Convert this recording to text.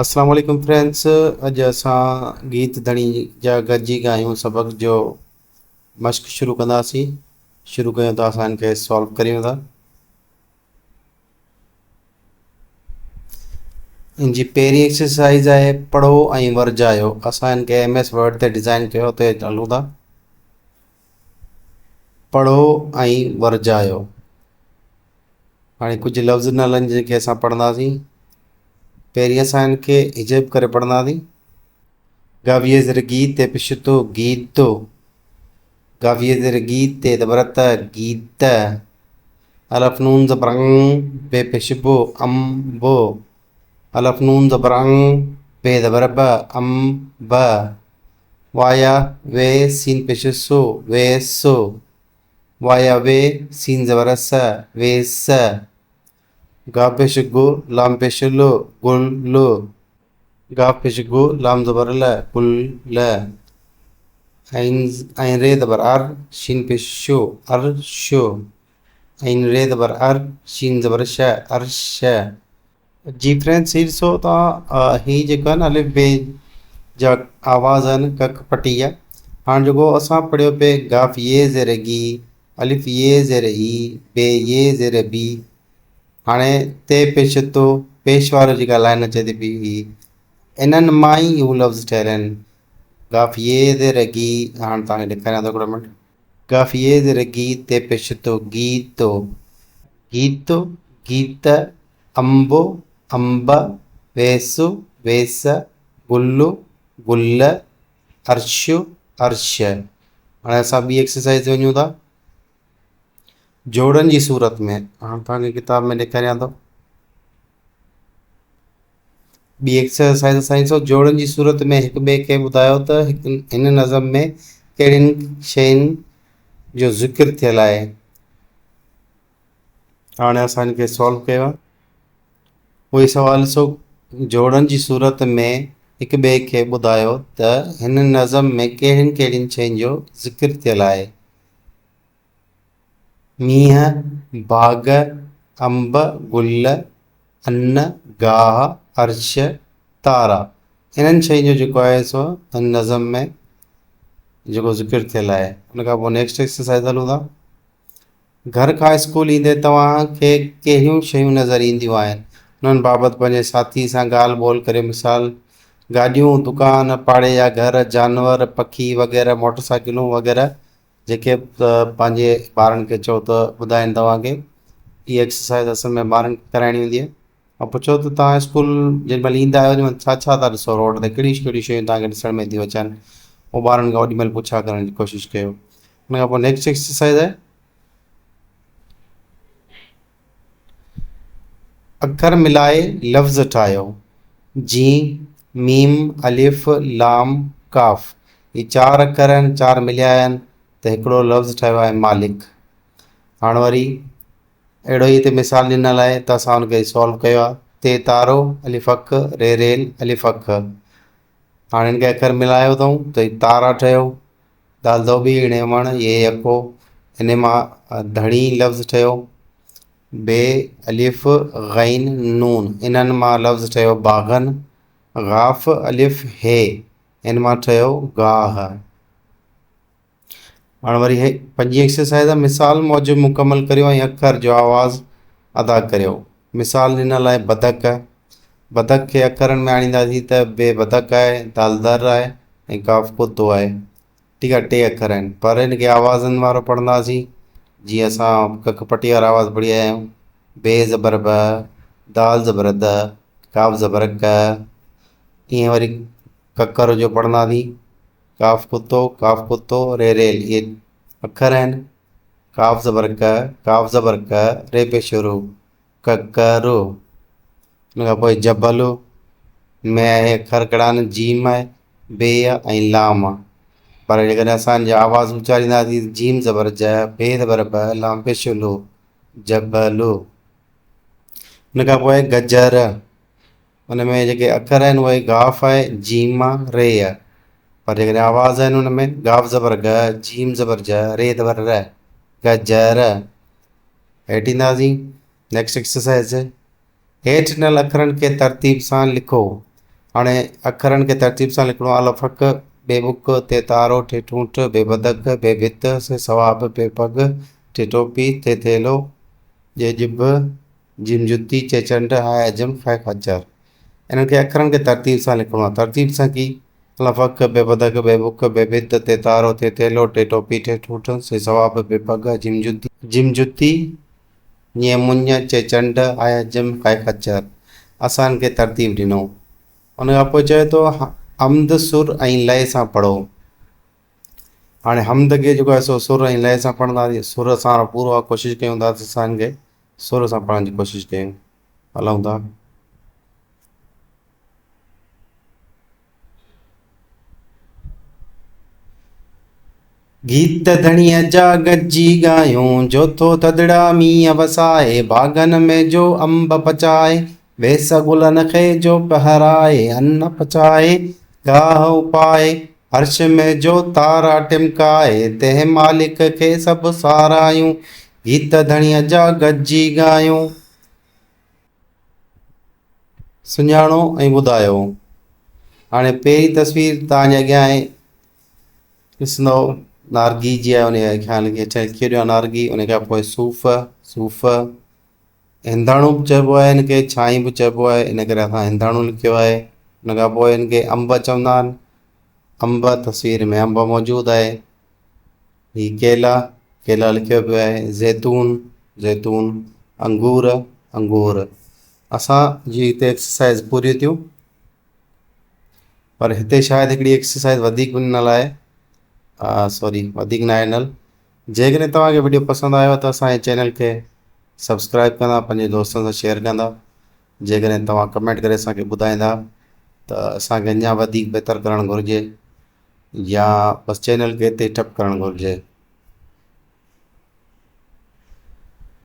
اسلام عليڪم فرينڊس اڄ اسان گيت ڌڻي جا گڏجي ڳايون سبق جو مشق شروع ڪنداسين شروع ڪيون ٿا اسان ان کي سالو ڪريون ٿا ان جي پهرين ايڪسرسائز آهي پڙهو ۽ ورجايو اسان ان کي ايم ايس ورڊ تي ڊزائن ڪيو تي هلون ٿا پڙهو ۽ ورجايو هاڻي ڪجهه لفظ ڏنل آهن جن کي اسان پڙهنداسين. پهرين اسان هن کي هجي به ڪري پڙهنداسين. گاويء زر گي تي پشتو گيتو گاويء زر گي تي زبر ت گيت الف نون زبر ڱ بي پيش بو ام بو الف نون زبر ڱ بي زبر ب ام ب وايا وي سين پيش سو وي سو وايا وي، سين زبر س، وي س. گا پيش گو، لام پيش لو، گل لو. گا پيش گو، لام زبر ل، گل ل. عين عين ري زبر ار، شين پيش شو، ار شو. عين ري زبر ار، شين زبر ش، ار ش. جي فرينڊس هي ڏسو توهان هي جيڪو آهي نه الف بي جا آواز آهن ڪڪ پٽي جا هاڻ جيڪو اسان پڙهيو پي گاف يي زير گي الف يي زير اي بي يي زير بي هاڻي تي پيش تو پيش وارو جيڪا لائن اچي ٿي پئي هي انهن مان ئي هو لفظ ٺهيل آهن گاف يي زير گي هاڻ توهان کي ڏيکاريان ٿو هڪڙو منٽ گاف يي زير گي تي پيش تو گي تو گيت گيت انب، انب، ويس، ويس، گل، گل، عرش، عرش. هاڻي اسان ٻي ايڪسرسائز تي وڃون ٿا. جوڙن جي صورت ۾ هاڻي توهان کي ڪتاب ۾ ڏيکاريان ٿو. ٻي ايڪسرسائز اسان ڏسو جوڙن جي صورت ۾ هڪ ٻئي کي ٻڌايو ته هن نظم ۾ ڪهڙين شين جو ذڪر ٿيل آهي. هاڻي اسان هن کي سالو ڪيو آهي. اهو سوال ڏسو جوڙن جي صورت ۾ هڪ ٻئي کي ٻڌايو ته هن نظم ۾ ڪهڙين ڪهڙين شين جو ذڪر ٿيل آهي. مينهن، باغ، انب، گل، ان، گاهه، عرش، تارا انهن شين جو جيڪو آهي سو هن نظم ۾ جيڪو ذڪر ٿيل آهي. ان کان پوء نيڪسٽ ايڪسرسائز هلون ٿا. گهر کان اسڪول ايندي توهان کي ڪهڙيون شيون نظر اينديون آهن؟ انهن بابت پنهنجي ساٿي سان ڳالهه ٻولهه ڪريو. مثال، گاڏيون، دڪان، پاڙي جا گهر، جانور، پکي وغيره، موٽر سائيڪلون وغيره جيڪي به پنهنجي ٻارن کي چئو ته ٻڌائين توهان کي. اها ايڪسرسائز اصل ۾ ٻارن کي ڪرائڻي هوندي آهي. ۽ پڇو ته توهان اسڪول جنهن مهل ايندا آهيو اوڏي مهل ڇا ڇا ٿا ڏسو روڊ تي ڪهڙيون ڪهڙيون شيون توهان کي ڏسڻ ۾ ٿيون اچن اهو ٻارن کان اوڏي مهل پڇا ڪرڻ جي ڪوشش ڪيو. ان کان پوء نيڪسٽ ايڪسرسائز آهي اکر ملائي لفظ ٺاهيو جيم ميم الف لام ڪاف هي چار اکر آهن چار مليا آهن ته هڪڙو لفظ ٺاهيو آهي مالڪ هاڻ وري اهڙو ئي هتي مثال ڏنل آهي ته اسان ان کي سالو ڪيو آهي تي تارو الف اک ري ريل الف اک هاڻي هن کي اکر ملايو اٿئون ته هي تارا ٺهيو دال ڌوٻي اڻي وڻ يي يڪو ان مان ڌڻي لفظ ٺهيو بي الف غين نون انهن مان لفظ ٺهيو باغن غاف الف هي ان مان ٺهيو گاهه. هاڻ وري هي پنجين ايڪسرسائز آهي مثال موجب مڪمل ڪريو ۽ اکر جو آواز ادا ڪريو مثال ڏنل آهي بدڪ بدڪ کي اکرن ۾ آڻينداسين ته بي بدڪ آهي دال در آهي ۽ ڪاف ڪتو آهي ٺيڪ آهي ٽي اکر آهن پر هن کي آوازن وارو پڙهنداسين جيئن اسان ڪک پٽي وارا آواز پڙهي آيا آهيون بي زبر ب دال زبر د ڪاف زبر ڪ ائين وري ڪڪر جو پڙهنداسين ڪاف ڪتو، ڪاف ڪتو، ري ريل اهي اکر آهن. ڪاف زبر ڪ، ڪاف زبر ڪ، ري پيش رو، ڪ ڪ رو. ان کان پوء جبل ۾ آهي اکر ڪهڙا آهن جيم آهي، بي آهي ۽ لام آهي. پر جيڪڏهن اسان ان جا آواز اچارينداسين جيم زبر ج، بي زبر ب، لام پيش لو، جبل. ان کان پوء گجر. ان ۾ جيڪي اکر آهن اهي گاف آهي، جيم آ، ري آ. پر جيڪڏهن آواز آهن ان ۾ گاف زبر گ، جيم زبر ج، ري زبر ر، گ ج ر. هيٺ اينداسين نيڪسٽ ايڪسرسائز هيٺ ڏنل اکرن کي ترتيب سان لکو. هاڻي اکرن کي ترتيب سان لکڻو آهي، الف اک، ب بک، ت تارو، ٺ ٺونٺ، ب بدڪ، ڀ ڀت، س ثواب، پ پڳ، ٽ ٽوپي، ٿ ٿيلهو، ڄ ڄڀ، ج جتي، چ چنڊ، ه حجم، خ خچر. انهن کي اکرن کي ترتيب سان لکڻو آهي. ترتيب سان ڪي؟ الف اک، ب بدڪ، ڀ بک، ڀ ڀت، ت تارو، ٿ ٿيلهو، ٽ ٽوپي، ٺ ٺونٺ، س ثواب، پ پڳ، ج جتي، ج جتي، ڃ مڃ، چ چنڊ، ه حجم، خ خچر. اسان ان کي ترتيب ڏنو. ان کان پوء چوي ٿو حمد سر ۽ لئه سان پڙهو. هاڻي حمد کي جيڪو آهي سو سر ۽ لئه سان پڙهنداسين. سر اسان وارو پورو آهي، ڪوشش ڪيون ٿا ته اسان هن کي سر سان پڙهڻ جي ڪوشش ڪيون. هلون ٿا. گيت ڌڻيء جا گڏجي ڳايون، جو ٿو ٿڌڙا مينهن وسائي، باغن ۾ جو انب پچائي، ويس گلن کي جو پهرائي، ان پچائي، گاهه اپائي، عرش ۾ جو تارا ٽمڪائي، تنهن مالڪ کي سڀ ساراهيون، گيت ڌڻيء جا گڏجي ڳايون. سڃاڻو ۽ ٻڌايو. هاڻي پهرين تصوير توهان جي اڳيان آهي. ڏسندؤ نارگي جي آهي ان جي اڳيان لکي اڇا لکي ڏيو نارگي ان کان پوء صوف صوف هنداڻو به چئبو آهي هن کي ڇائين به چئبو آهي ان ڪري اسان هنداڻو لکيو آهي ان کان پوء هن کي انب چوندا آهن انب تصوير ۾ انب موجود آهي هي ڪيلا ڪيلا لکيو پيو آهي زيتون زيتون انگور انگور اسان جي هتي ايڪسرسائز پوري ٿيون پر هتي شايد هڪڙي ايڪسرسائز وڌيڪ به ڏنل آهي سوري وڌيڪ ناهي ڏنل جيڪڏهن توهان کي وڊيو پسند آيو ته اسان جي چينل کي سبسڪرائب ڪندا پنهنجي دوستن سان شيئر ڪندا جيڪڏهن توهان ڪمينٽ ڪري اسان کي ٻڌائيندا ته اسان کي اڃا وڌيڪ بهتر ڪرڻ گهرجي يا بس چينل کي هتي ٺپ ڪرڻ گهرجي.